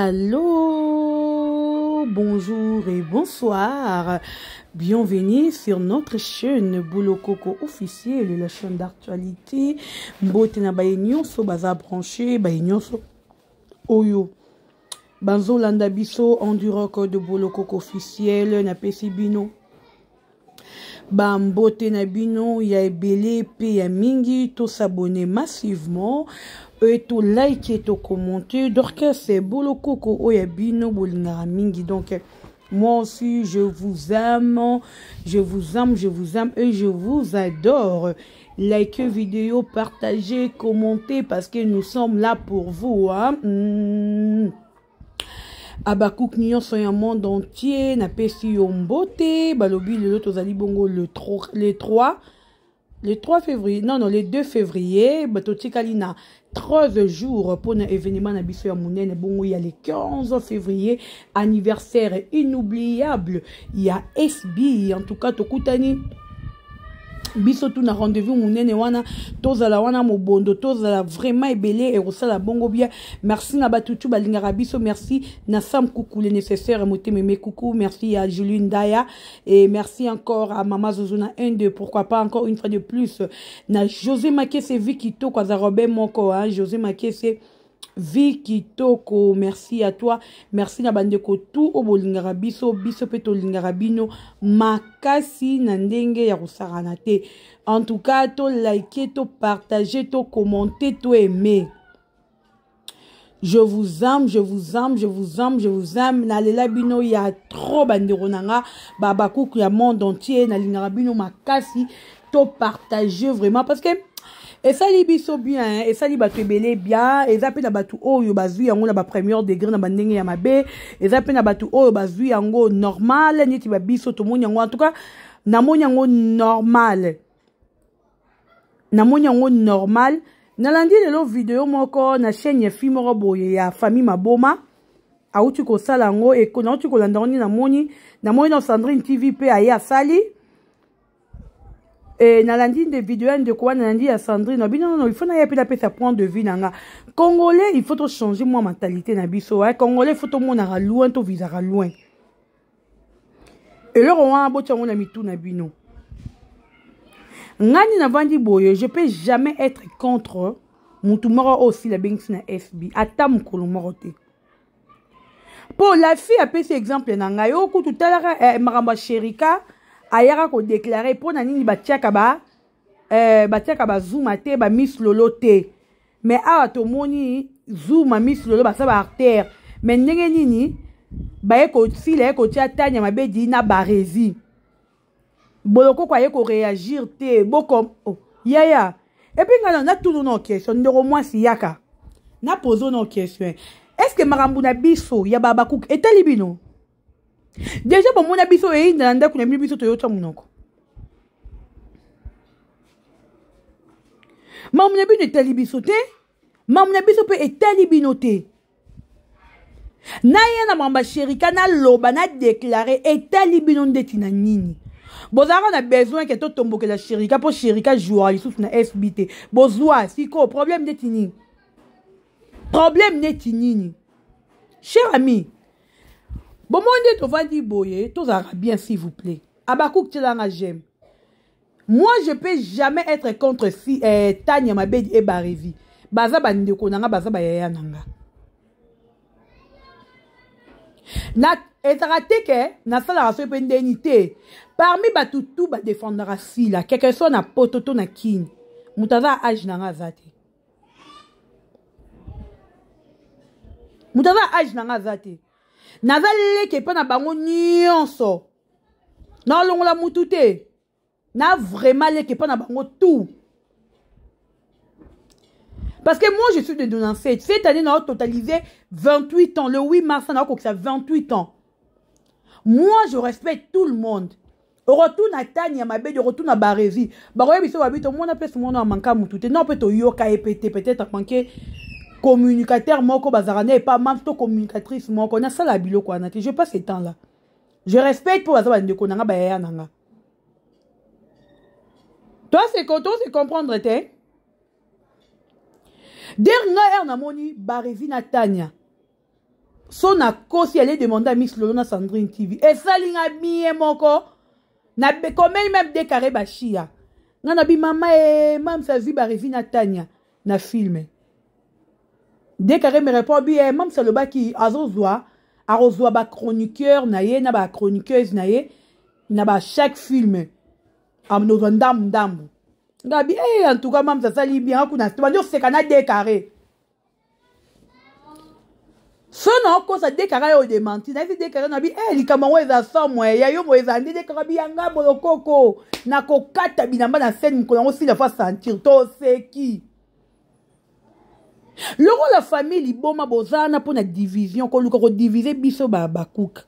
Allô, bonjour et bonsoir. Bienvenue sur notre chaîne Bolokoko officielle, la chaîne d'actualité. Mbote na baye nyonso baza branché, baye nyonso oyo. Bazolanda biso en direct de Bolokoko officiel na pesi bino. Ba mbote na bino ya ebele pe ya mingi, to s'abonner massivement et to like et to commenter. Dorcas Bolokoko oyo ya bino bolingaka mingi. Donc moi aussi je vous aime, je vous aime, je vous aime et je vous adore. Likez vidéo, partagez, commentez parce que nous sommes là pour vous, hein. Abakouk nyonso ya monde entier napesi yo mbote. Balobi lelo tozali bongo le le 3, le 3 février, non, non, le 2 février. Bato tikali na 13 jours pour na événement na biso ya monene bongo ya le 15 février, anniversaire inoubliable ya SB. En tout cas tokutani biso tu na rendez-vous monene wana, tozala wana mobondo, tozala vraiment ebele e kosala bongo bien. Merci na batu tu balingaka biso, merci na Sam Kuku le nécessaire motema me kuku, merci à Julie Ndaya et merci encore à Mama Zozuna 1 2, pourquoi pas encore une fois de plus na José Makese Vikito kwa za Robert Moko, hein, José Makese Vikitoko, merci à toi, merci na bandeko tout o bolingaka biso, biso pe tolingaka bino makasi na ndenge ya kosakana te. En tout cas, to liker, to partager, to commenter, to aimer. Je vous aime, je vous aime, je vous aime, je vous aime. Nalela bino ya trop bandeko nanga, baba kuku ya monde entier, nalingaka bino makasi, to partager vraiment parce que esali biso bien, hein? Esali bato ebele bien, eza pe na bato oyo bazwi yango na ba premier degré na bandenge ya mabe, eza pe na bato oyo bazwi yango normal, neti ba biso tomoni yango, en tout cas namoni yango normal. Namoni yango normal. Nalandi lelo video moko na chaîne ya fille moko boye ya famille Maboma. Auti kosala yango, e nauti kolanda yango nde namoni, namoni na Sandrine TV pe aye asali. E nalandi nde video ya ndeko wana, nalandi ya Sandrine. Abi non, non, non, il faut naya pe napesa point de vue na nga. Congolais, il faut to changer moi mentalité na biso. Ouais, Congolais, il faut tomonaka loin, to visaka loin. Eloko wana botia yango na mitu na bino. Ngani navandi boye, je peux jamais être contre mutu moko oyo Sila abengisi na SB, ata mokolo moko te. Po la fille apesi exemple na ngai, oyo kutu talaka makambo ya Sherika ayaka ko déclarer po na nini batiaka ba batiaka ba Zuma te, ba Miss Lolo te. Mais awa tomoni Zuma, Miss Lolo baza ba artère. Mais ndenge nini baye kosila ye kotia Tanya Mabedi na Barezi. Bolokoko aye ko réagir te, boko, oh, yaya. Et puis ngana na tunu no question, ndeko mwasi yaka. Na pozo no question. Est-ce que makambo na biso ya baba kuk etali bino? Déjà bomona biso eyinda na ndako na bino, biso toyota monoko. Makambo na bino etali biso te, makambo na biso pe etali bino te. Na ye na makambo ya Sherika, na loba, na déclarer, etali bino ndeti na nini? Bozalaka na besoin ke totombokela Sherika po Sherika jouera lisusu na SB te. Bozwa siko problème ndeti nini? Problème neti nini? Cher ami, bomoni nde tovandi boye, tozalaka bien s'il vous plaît. Abakouk tielanga j'aime. Moi je peux jamais être contre si Tanya Mabedi et Barezi. Baza ba ndeko nanga, baza ba yaya nanga. Na ezaka te ke nasalaka soki mpe ndeni te. Parmi bato tout ba défendaka Sila, quelque soit na poto to na Kin, moto aza âge nanga aza te. Moto aza âge nanga aza te. Naza leke mpe na bango nyonso. Na longola mutu te. Na vraiment leke mpe na bango tout. Parce que moi, je suis de 97. Cette année, on a totalisé 28 ans. Le 8 mars, on a coqué ça 28 ans. Moi, je respecte tout le monde. Retour à Tanya Mabedi, retour à Barezi. Baroye biso babito, moi, on a plus mon manque à mutu te. Non, peut-être yoka et pété, peut-être manqué communicateur moko bazarane et pas même to communicatrice moko. Na sala biloko wana te. Je passe ce temps-là. Je respecte pour bazaba ndeko nanga ba yaya nanga. Toi, c'est toi, c'est comprendre te. Der nga er namoni Barezi na Tanya. So nakosi, ale demande à Miss Lolo na Sandrine TV. Esali nga bien moko. Na komeli même de carré bashia. Nga na bi mama e mam sa vie ba na Tania na film. De carré me répond bi e mam salobaki azozwa akozwa ba chroniqueur na ye na ba chroniqueuse na ye na ba chaque film anozwa ndambu ndambu. Nga bi eh en tout cas mam sasali bien kuna tobandi oseka na de carré. So na okosa de kaka yo demanti nayebi de kaka nabi eh likambo yango eza somo ya yo boye eza nde de kaka biyanga bolokoko nakokata bilamba na scène mokolo yango sila fa sentir toseki lokola famille liboma boza wana mpo na division koluka kodivise biso bakuka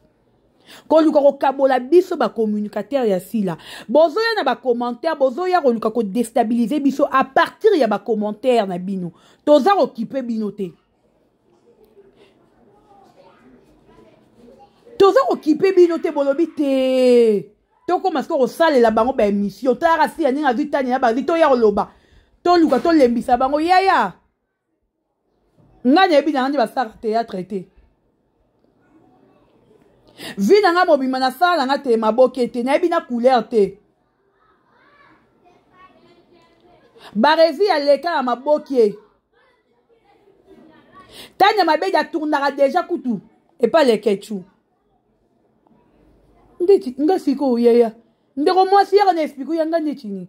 koluka kokabola biso bacommunicateur ya sila bozoya na bacommentaire bozoya koluka kodestabilize biso à partir ya bacommentaire na bino toza kokipe bino te toza kokipe bino te bolobi te tokóma sikoyo kosalela bango baémission toyaka sila ndenge azwi tani na bazwi toya koloba toluka tolembisa bango yaya ngai nayebi nanga nde basalaka théâtre te vi na ngai mobima nasala nanga te maboke te nayebi na couleur te barezi aleka na maboke tanya mabedi atournaka deja kutu epa lekechu ndeti nga sikoyo yaya ndeko mwasi yaka na explike yanga ndeti nini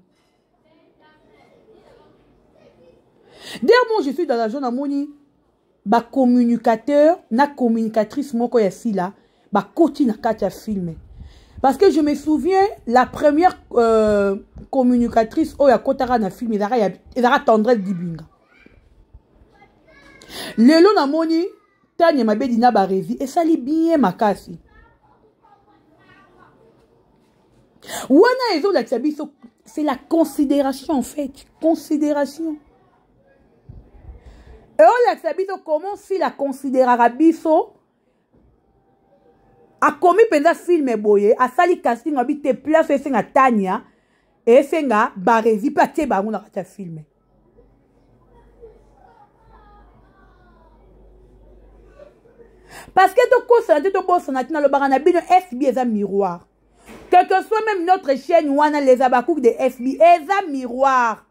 D'ailleurs, moi, je suis dans la zone amoni ba communicateur na communicatrice moko ya sila ba koti na kati ya film. Parce que je me souviens la première communicatrice oyo akotaka na film ezalaka ya ezalaka Tendresse Dibinga. Lelo namoni Tania Mabedi na Barezi esali bien makasi. Wana ezolakisa biso c'est la considération en fait, considération. Eolakisa biso comment Sila considérera biso akomi mpenza filme boye asali casting abi te place esenga Tania esenga Barezi mpe atie bango na kati ya filme. Parce que tokosana te tobosana te nalobaka na bino FB eza miroir. Que que soit même notre chaîne wana les abakouk de FB eza miroir.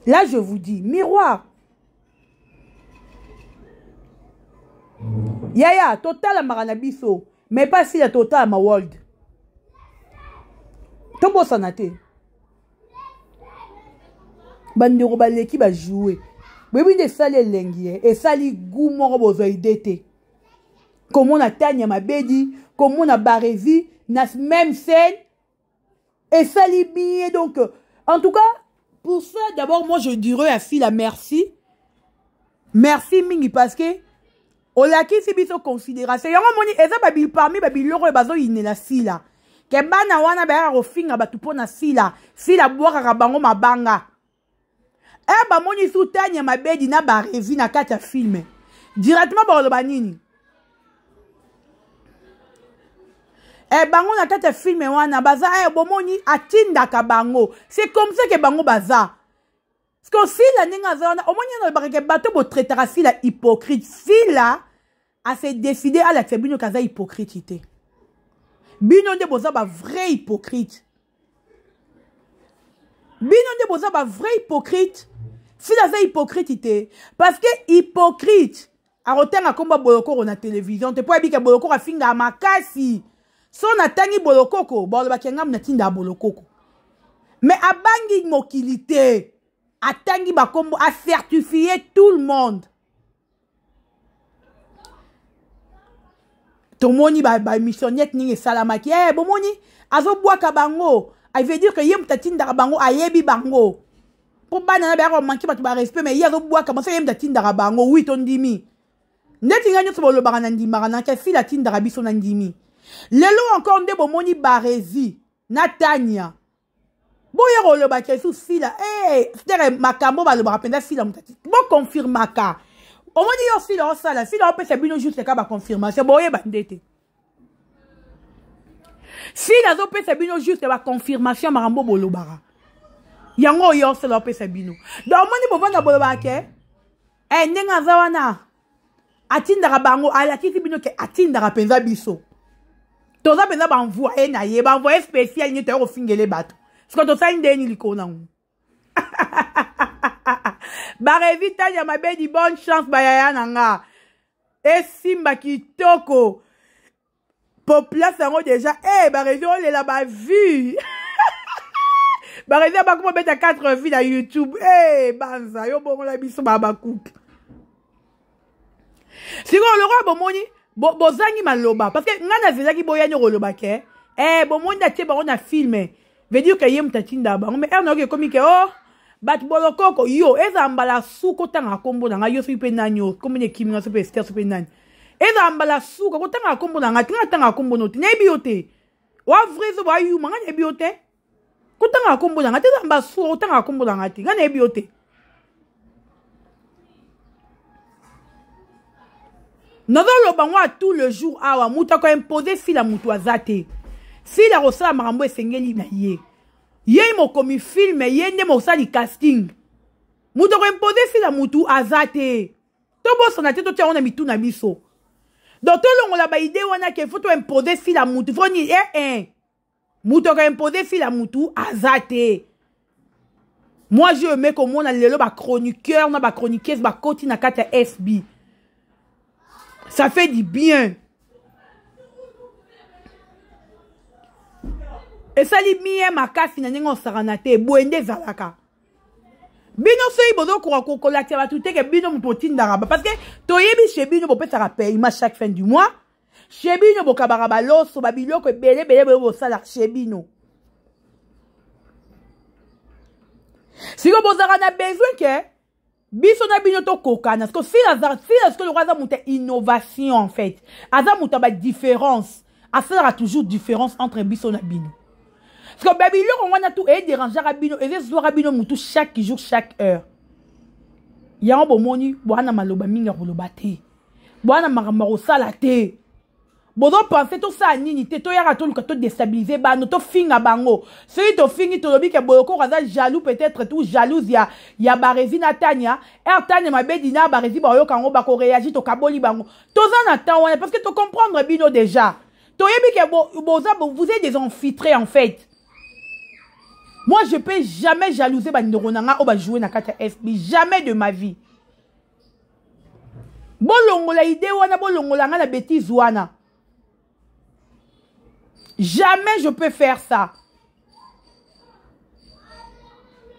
Là je vous dis miroir. Yaya totalamaka na biso mais pas sila totalama world. Tobosana te. Bandeko baleki ba jouer. Boyebi nde esali elengi ye, esali goût moko bozwa idée te. Komona Tania Mabedi, komona Barezi na même scène esali bien. Donc en tout cas pour ça d'abord moi je dirais à Sila merci. Merci mingi parce que olakisi biso considération. Yango moni eza ba parmi ba biloko oyo bazoyinela Sila. Ke bana wana bayaka kofinga bato mpo na Sila. Sila bwakaka bango mabanga. Bamoni su Tania Mabedi na Barezi na kati ya film. Directement bakoloba nini? Bango na kati ya film wana baza bomoni atindaka bango. C'est comme ça que bango baza. Parce que Sila ndenge aza wana, omoni na lobaka ke bato bo traitera Sila hypocrite. Sila a se décider à la bino kaza hypocrite te. Bino nde boza ba vrai hypocrite. Bino nde boza ba vrai hypocrite. Sila aza hypocrite te. Parce que hypocrite akotanga komba bolokoko na télévision te po abika bolokoko afinga makasi. So natangi bolokoko, balobaki ngamu natinda bolokoko. Mais abangi mokili te. Atangi bakombo a certifié tout le monde. Tomoni ba missionnette ningi esalamaki. Bomoni azobwaka bango. Il veut dire que ye mutu atindaka bango, ayebi bango. Po bana na bayaka manquer bato ba respect, mais ye azobwaka bango, ye mutu atindaka bango. Oui, tondimi. Ndeti nga nyonso bolobaka na ndimaka na ke Sila atindaka biso na ndimi. Lelo encore nde bomoni Barezi na Tania. Boya koloba ke su Sila, c'est-à-dire makambo balobaka mpenza Sila mutu ati. Bo confirmaka. Omoni yo Sila osala, Sila opesa bino juste ka ba confirmation, boyeba ndete. Sila azopesa bino juste ba confirmation makambo bolobaka. Yango oyo osala opesa bino. Donc omoni bovanda bolobaka ke, ndenge aza wana. Atindaka bango, alakisi bino ke atindaka mpenza biso. Toza mpenza baenvoye na ye, baenvoye spécial nye toya kofingele bato. Sikoyo tosali ndeni likolo nango. Barevi Tanya Mabedi, bonne chance bayaya na nga. Esimba kitoko. Populace yango déjà, eh barevi olela ba vue. Barevi abakoma beta 4 vues na YouTube. Eh banza yo bongola biso ba bakuke. Sikoyo lokola bomoni bozangi maloba parce que nga nazelaki boyani koloba ke eh bomoni atie bango na film veut dire que ye moto atinda bango, mais heure nayoki ekomi ke oh bato bolokoko yo ezala mbala suka otangaka nkombo na ngai yo soki mpe nani oyo nkombo ekimi nga soki mpe Ester soki mpe nani ezala mbala suka kotangaka nkombo na ngai te, ngai natangaka nkombo no te, nayebi yo te, wa vrai zoba ayuma, ngai nayebi yo te, kotangaka nkombo na ngai te, ezala mbala suka kotangaka nkombo na ngai te, ngai nayebi yo te. Nazoloba ngo a tout le jour awa, moto akoimpose Sila moto aza te. Sila akosala makambo esengeli na ye, ye mokomi film, ye nde mosali casting. Moto akoimpose Sila motu aza te. Tobosana te, totia yango na mitu na biso. Donc tolongola baide wana ke faut toimpose Sila motu fo nini eh, eh. Moto akoimpose Sila motu aza te. Moi je aimais komona lelo bachroniqueur na bachroniqueuse bakoti na kati ya SB, ça fait du bien, esali bien makasi na ndenge osakana te. Boye nde ezalaka. Bino soki bozokoka kolakisa bato te ke bino moto otindaka ba, parce que toyebi chez bino bopesaka paiement chaque fin du mois, chez bino bokabaka baloso, babiloko ebele ebele boye bosalaka chez bino. Sikoyo bozalaka na besoin ke biso na bino tokokana. Siko Sila, sikoyo lokola aza moto ya innovation, en fait aza moto ya badifférence, asalaka toujours différence entre biso na bino. Siko babiloko wana tu ederangeaka bino, ezezwaka bino motu chaque jour, chaque heure. Yango bomoni bwana maloba mingi ya koloba te, bwana makambo ya kosala te. Bozopense tosala nini te, toyaka toluka todestabilize bano, tofinga bango. Soki tofingi, tolobi ke Boyokoko aza jaloux, peut-être tout jalouse ya Barezi na Tania er Tania Mabedi na Barezi, baoyoka yango, bakoréagir, tokaboli bango. Toza na temps wana parce que tocomprendre bino déjà, toyebi ke boza, vous êtes des infiltrés. En fait moi je peux jamais jalouser bandeko na nga oyo bajoue na kati ya SB, jamais de ma vie. Bolongola idée wana, bolongola nga na bêtise wana, jamais je peux faire ça.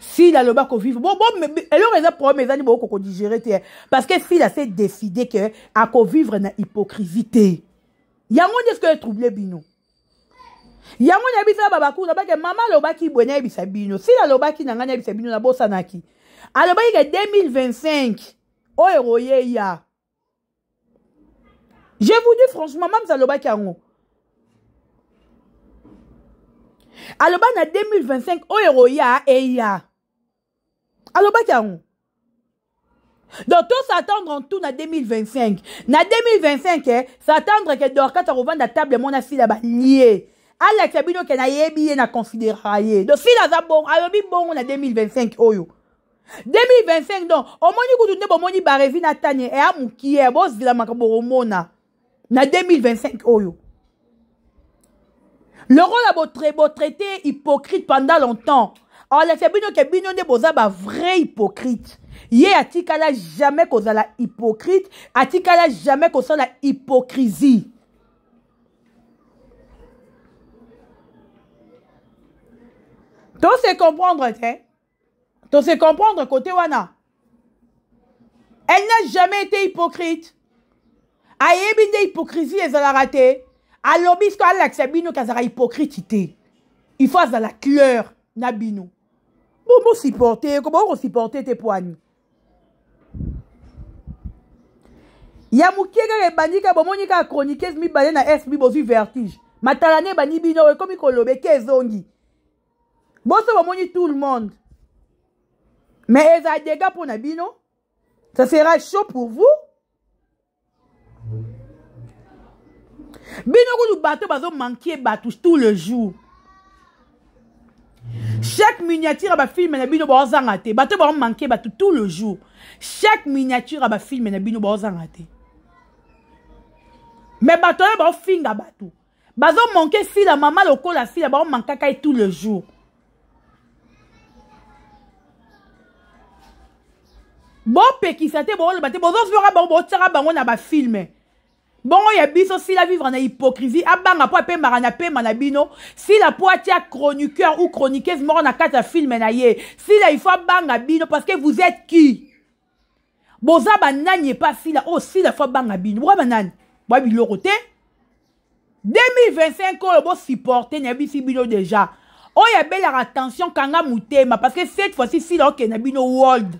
Sila aloba kovivre bon, bon, eloko eza problème ezali boko kodigérer te, parce que Sila s'est décidé ke akovivre na hypocrisie te. Yango nde ce que etrouble bino. Yango nayebisa babaku nabaki mama alobaki boye, nayebisa bino Sila alobaki na ngai, nayebisa bino, nabosanaki, alobaki ke 2025 oyo ekoyeya. Je vous dis franchement, mamza alobaki yango, aloba na 2025 oyo ekoya eya, alobaki yango. Donc to s'attendre en tout na 2025, na 2025 eh, s'attendre ke Dorcas akovanda table mona Sila balie, alakisa bino ke nayebi ye, na considérera ye. Donc Sila aza bongo, alobi bongo na 2025 oyo, 2025. Donc omoni kutu nde bomoni Barevi na Tanie eya mokie, bozela makambo bokomona na 2025 oyo. Lokola botraite hypocrite pendant longtemps, alakisa bino ke bino nde boza bavrai hypocrite. Ye atikala jamais kozala hypocrite, atikala jamais kosala hypocrisie. To se comprendre te, to se comprendre côté wana. Elle n'a jamais été hypocrite, ayebi nde hypocrisie ezalaka te. Alobi siko alakisa bino ke azalaka hypocrite te, il faut azala clair na bino. Bo bosupporte ko bokosupporte te poani ya mokie kaka ebandi kaka bomoni kaka chroniqueuse mibale na SB, bozwi vertige, matalane ebandi bino, ekomi koloba eke ezongi boso bomoni tout le monde. Mais eza dégâts mpo na bino, ça sera chaud pour vous. Bino kutu bato bazomankie bato tout le jour, chaque miniature ya bafilme na bino baozanga te, bato baomanke bato tout le jour, chaque miniature ya bafilme na bino baozanga te. Me bato oyo baofinga bato bazomanke sila mama lokola sila baomankaka ye tout le jour. Bopekisa te, booloba te, bozozwaka bango, botiaka bango na bafilme. Bongo ya biso sila vivre na hypocrisie, abanga mpo apemaka na pema na bino. Sila mpo atia chroniqueur ou chroniqueuse moko na kati ya filme na ye, sila il faut abanga bino parce que vous êtes qui? Boza banani epa sila? Oyo sila fo abanga bino, boza banani? Boya biloko te. 2025 oyo bosupporte, nayebisi bino déjà, oyo abelaka tension, kanga motema, parce que cette fois-ci sila okende na bino world,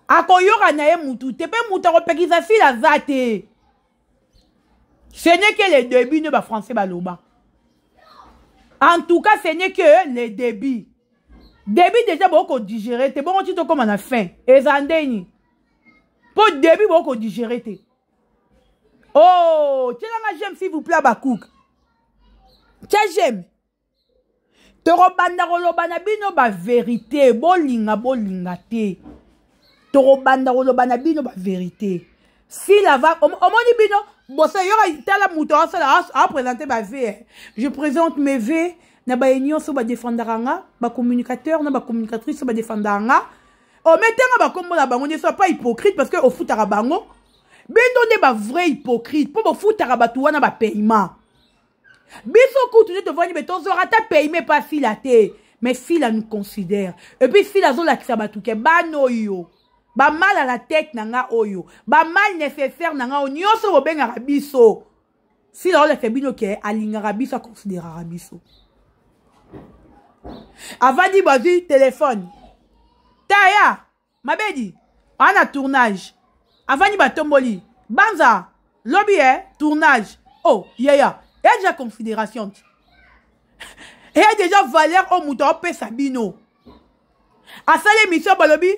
akoyoka na ye mutu te, mpe mutu akopekisa sila aza te. Ce n'est que le début, ne bafrançais baloba. En tout cas, ce n'est que le début. Début déjà bokodigere te, bongo ti tokóma na fin eza ndeni? Mpo début bokodigere te. Oh, tielanga j'aime s'il vous plaît, bakouk tia j'aime. Tokobanda koloba na bino baverité, bolinga bolinga te, tokobanda koloba na bino baverité. Sila va omoni bino bosa yoka, tala moto asala aprésente bave. Je présente mes v na baye nyonso badefendaka nga, bacommunicateur na bacommunicatrice badefendaka nga, ometenga bakombo na bango nyonso. Pas hypocrite parce que ofutaka bango. Bino nde bavrai hypocrite mpo bofutaka bato wana bapaiement. Biso kutu nde tovandi be tozwaka ata paiement epa sila te, mais sila nous considère. Et puis sila azolakisa bato ke bana oyo bamal à la tête na nga, oyo bamal nécessaire na nga, oyo nyonso bobengaka biso, sila olakisa bino ke alingaka biso, aconsidéraka biso. Avandi, bazwi telefone, taya mabedi aa na tournage, avandi, batomboli banza lobi e tournage. Oh yaya, eya déjà considération ti, eya déjà valeur oyo moto aopesa bino. Asali émission, balobi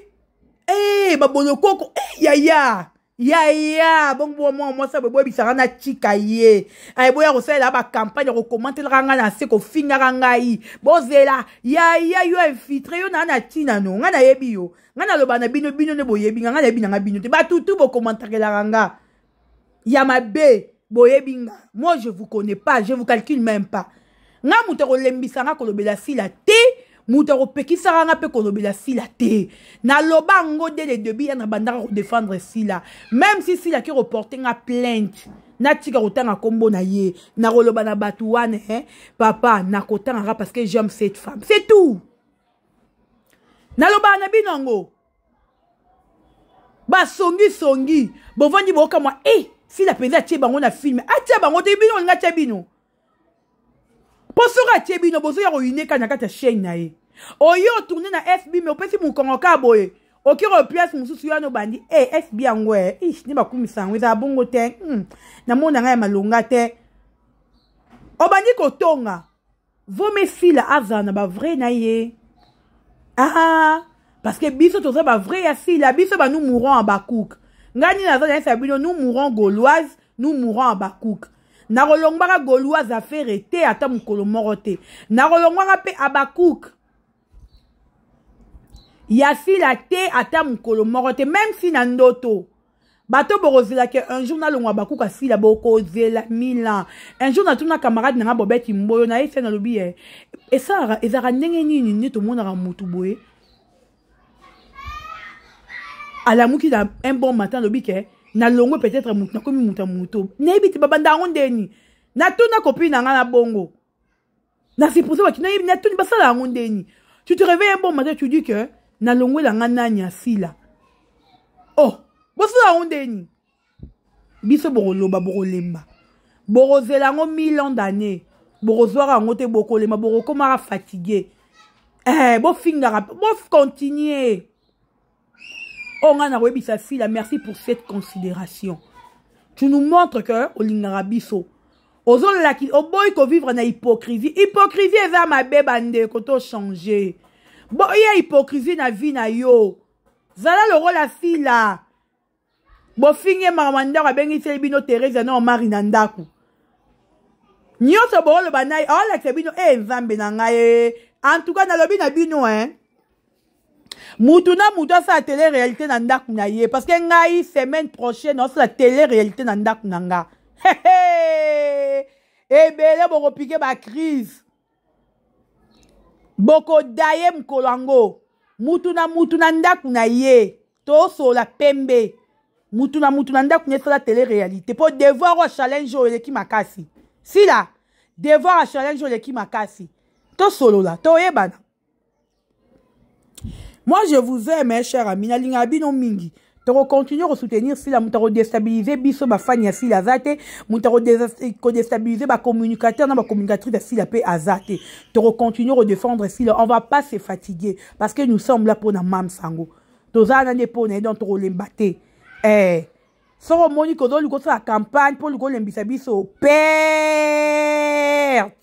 e babolokoko e yaya yaya bongo mwa mwasi boye boyebisaka na tika ye aye boya kosalela bacampagne ya kokomantelaka ngai na se, kofingaka ngai. Bozela yaya, yo infiltre, yo naa na ntina no. Ngai nayebi yo, ngai naloba na bino, bino nde boyebi nga, ngai nayebi na ngai bino te. Batutu bokomantakelaka nga ya mabe, boyebi nga. Moi, je vous connais pas, je vous calcule même pas. Nga moto akolembisa nga kolobela sila te, moto akopekisaka nga mpe kolobela sila te. Naloba yango dès le début ya na bandaka kodéfendre sila, même si sila aki reporte nga plainte, natika kotanga nkombo na ye, nakoloba na bato wana eh? Papa, nakotangaka parce que j'aime cette femme, c'est tout. Nalobaka na bino yango, basongisongi bovandi bokamwa e sila mpenza atie bango na filme, atia bango te. Bino olinga atia bino mpo soki atie bino, bozoya koyineka na kati ya chaîne na ye. Oyo otourne na FB, me opesi mokongo kaka boye, oki place mosusu, yo wana obandi e FB yango e ish nde bakumisa yango, ezala bongo te. Namona ngai ya malonga te, obandi kotonga. Vome sila azala na bavrai na ye, ah, parce que biso toza bavrai ya sila. Biso ba nous mourons en bakouk. Ngai nini naza nayesa bino, nous mourons gauloise, nous mourons en bakouk. Nakolongwaka gauloise affaire te, ata mokolo moko te nakolongwaka mpe abakouk ya sila te, ata mokolo moko te, même si na ndoto. Bato bokozela ke un jour nalongwa bakuka sila, bokozela mille ans. Un jour natuna camarade na nga Bobeti Mboyo, nayebisa, nalobi ye esalaka, ezalaka ndenge nini nde tomonaka motu boye alamuki na un bon matin, alobi ke nalongwe, peut-être motu nakomi moto ya moto, nayebi te babanda yango ndeni. Natuna copine na nga na bongo, na suppose baki nayebi, natuni basala yango ndeni. Tu te réveilles un bon matin, tu dis que nalongwela nga nani asila. Oh, bosala yango ndeni? Biso bokoloba, bokolemba, bokozela yango mille ans d'année, bokozwaka yango te, bokolemba, bokokomaka fatigue. Eh, bofingaka, bocontinue. Oyo ngai nakoyebisa sila, merci pour cette considération. Tu nous montres que olingaka biso, ozolaki, oboyi kovivre na hypocrisie. Hypocrisie eza mabe, bandeko, tochange. Boya hypocrisie na vie na yo, zala lokola sila. Bofingi ye makambo ya ndako, abengiseli bino Therese na Omari na ndako nyonso, booloba na ye, aolakisa bino e nzambe na ngai e. En tout cas, nalobi na bino hein, mutu na mutu asala télé réalité na ndako na ye, parce que ngai semaine prochaine osala télé réalité na ndako na nga. Ebele bokopike bacrise, bokodaye mokolo yango. Mutu na mutu na ndako na ye, tosola pembe. Mutu na mutu na ndako na esala tele réalité, mpo devoir oyo, challenge oyo eleki makasi. Sila, devoir ya challenge oyo eleki makasi. Tosolola, toyebana. Moi, je vous aime, hein, cher ami. Nalingaka bino mingi. Tokocontinue kosoutenir Sila. Moto akodestabilize biso bafani ya Sila aza te. Moto akodestabilize bacommunicateur na bacommunicatrice ya Sila mpe aza te. Tokocontinue kodéfendre Sila. On va pas se fatiguer parce que nous sommes là mpona mam sango. Toza na nde mpo na ye, donc tokolemba te. Soki omoni kozoluka osala campagne mpo oluka olembisa biso, perte.